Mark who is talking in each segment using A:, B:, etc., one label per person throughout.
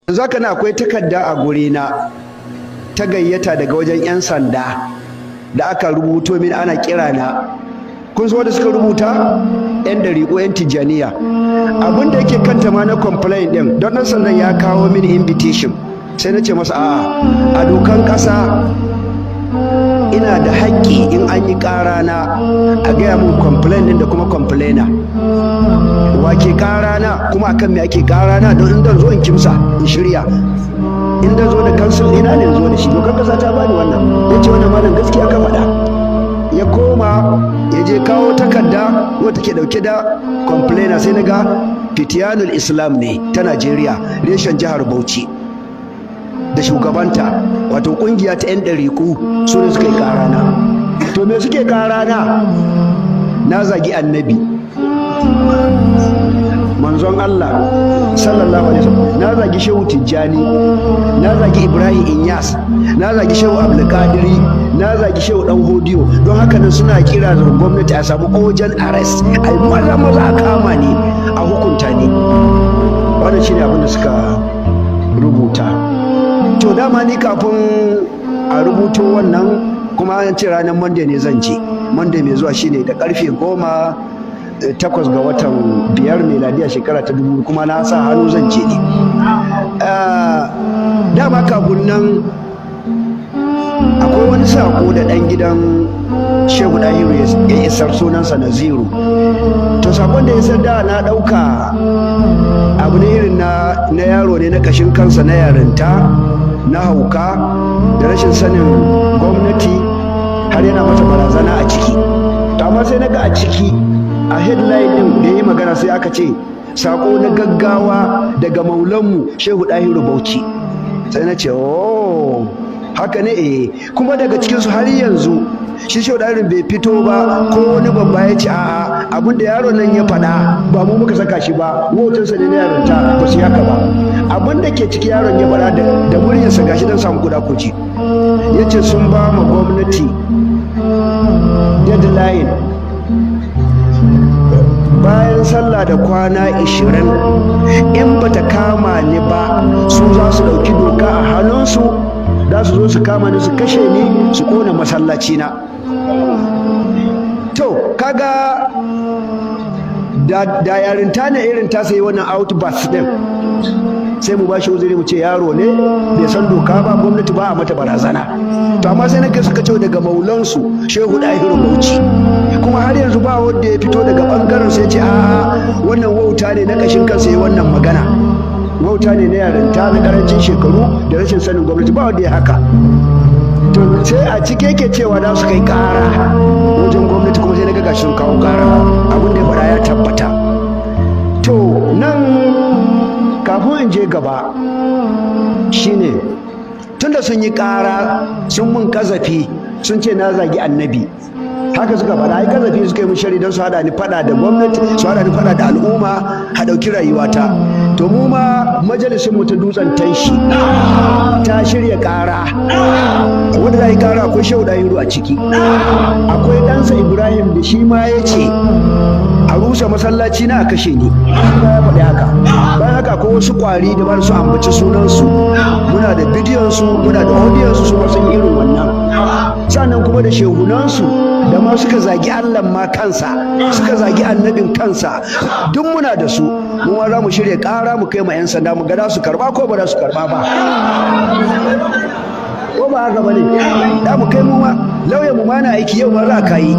A: Yanzu haka na akwai takarda a gurina ta gayyata daga wajen 'yan sanda da aka rubuto min, ana kira na. Kun san wanda suka rubuta? 'Yan ɗariƙo, 'yan Tijjaniya. Abin da yake kanta ma na complain ɗin, don ɗan sandan ya kawo mini invitation, sai na ce masa a'a, a dokan ƙasa ina da haƙƙi in an yi ƙara na a gaya mun complain ɗin da kuma complainer, wa ke ƙara na, kuma akan me ake ƙara na, don in dan zo in kimsa, in shirya, in da zo da counsel ina ne zo da shi. Dokar ƙasa ta bani wannan. Ya ce, "Wannan malam, gaskiya ka faɗa." Ya koma ya je kawo takarda wadda take dauke da complainer. Sai na ga Fitiyanul Islam ne ta Najeriya, reshen jihar Bauchi, da shugabanta, wato kungiya ta 'yan ɗariku, su ne suka yi ƙarana. To, me suke ƙarana? Na zagi Annabi, Manzon Allah sallallahu alaihi wasallam, na zagi Shehu Tijjani, na zagi Ibrahim Inyas, na zagi Shehu Abdulkadiri, na zagi Shehu Dan Hodiyo. Don haka nan suna kira da gwamnati a samu urgent arrest, ai maza maza a kama ni, a hukunta ni. Wannan shine abin da suka rubuta. To, dama ni kafin a rubuto wannan, kuma an ce ranar Monday ne zan je, Monday mai zuwa, shine da karfe 10, 8 ga watan 5, meladiya shekara ta 2000, kuma na sa hannu zan je ne. Dama kafin nan akwai wani sako da ɗan gidan Shehu Ɗahiru ya isar, sunansa Naziru. To, sakon da ya isar, da na ɗauka abu ne irin na yaro ne, na kashin kansa, na yarinta, na hauka da rashin sanin gwamnati, har yana mata barazana a ciki. To, amma sai na ga a ciki, a headline din da ya yi magana, sai aka ce sako na gaggawa daga maulanmu Shehu Ɗahiru Bauchi. Sai na ce, "Oh, haka ne." Eh, kuma daga cikinsu har yanzu shi Shehu Ɗahiru bai fito ba, ko wani babba ya ce, "A'a, abin da yaron nan ya faɗa ba mu muka saka shi ba, wautarsa ne na yarinta." Ba su haka ba. Abin da ke ciki, yaron ya faɗa da muryarsa, gashi don samu kuɗa kuji. Ya ce sun ba ma gwamnati deadline bayan sallah da kwana 20, in bata kama ni ba, su za su ɗauki doka a hannunsu, za su zo su kama ni, su kashe ni, su kona masallaci na. To, kaga da yarinta ne irin ta sayi wannan outburst din, sai mu bashi uzuri, mu ce yaro ne, bai san doka ba, gwamnati ba a mata barazana. To, amma sai na ga suka ce daga maulansu Shehu Dahiru Bauchi, kuma har yanzu ba wanda ya fito daga bangaren sai ce, "A'a, wannan wauta ne na kashin kansa ya wannan magana, wauta ne na yarinta, na karancin shekaru da rashin sanin gwamnati." Ba wanda ya haka. To, sai a cike yake cewa za su kai kara wajen gwamnati, kuma sai na ga gashi sun kawo kara, abin da ya faɗa ya tabbata. To, nan kafin in je gaba shine, tunda sun yi ƙara, sun mun kazafi, sun ce na zagi Annabi, haka suka faɗa. Ai kazafi suka yi mun, shari don su haɗa ni faɗa da gwamnati, su haɗa ni faɗa da al'umma, a ɗauki rayuwata. To, mu ma majalisin mu ta Dutsen Tanshi ta shirya ƙara. Wanda za yi ƙara, akwai Shehu Ɗahiru a ciki, akwai ɗansa Ibrahim da shi ma ya ce a rusa masallaci na, a kashe ni, shi ma ya faɗi haka. Bayan haka akwai wasu ƙwari da ba su ambaci sunansu, muna da bidiyon su, muna da audiyon su, su ma sun yi irin wannan. Sannan kuma da shehunansu da ma suka zagi Allah ma kansa, suka zagi Annabin kansa, duk muna da su. Mu ma za mu shirya ƙara, mu kai ma 'yan sanda, mu ga za su karba ko ba za su karba ba. Ko ba haka bane? Da mu kai, mu ma lauyan mu ma na aiki, yau ma za ka yi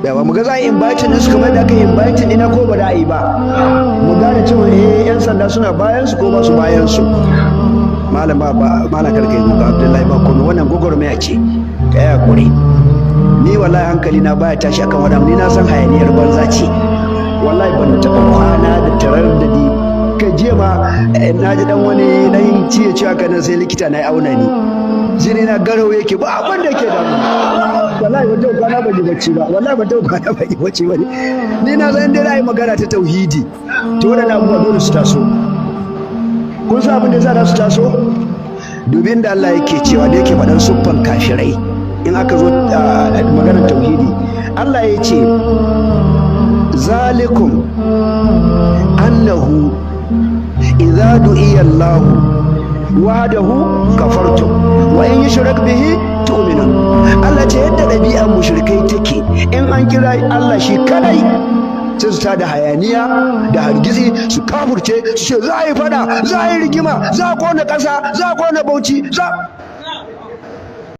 A: yawa, mu ga za a yi inviting din su kamar da aka yi inviting ina, ko ba da a yi ba. Mu gane cewa eh, 'yan sanda suna bayan su ko ba su bayan su. Malam, ba malam, karkai kuka. Abdullahi, ba komai, wannan gwagwarmaya ce, ka yi hakuri. Ni wallahi hankali na baya tashi akan wani. Ni na san hayaniyar banza ce. Wallahi ban taɓa kwana da tarar da ni. Kai, jiya ma na ji dan wani dan ciye ciwo haka nan, sai likita na ya auna ni, jini na garau yake, ba abin da yake damu. Wallahi ban taɓa kwana ban yi bacci ba, wallahi ban taɓa kwana ban yi bacci ba. Ni na san dai ra'ayi magana ta tauhidi, to waɗannan abubuwa dole su taso. Kun san abin da yasa za su taso? Dubin da Allah yake cewa, da yake faɗan siffan kafirai, in aka zo maganar tauhidi, Allah ya ce, "Zalikum annahu Idza du'iya Allah wahdahu kafartum wa in yushrak bihi tu'minun. Allah ce yadda ɗabi'ar mushrikai take, in an kira Allah shi kadai sai su tada hayaniya da hargitsi, su kafurce, su ce za a yi fada, za a yi rigima, za a kona ƙasa, za a kona Bauchi za.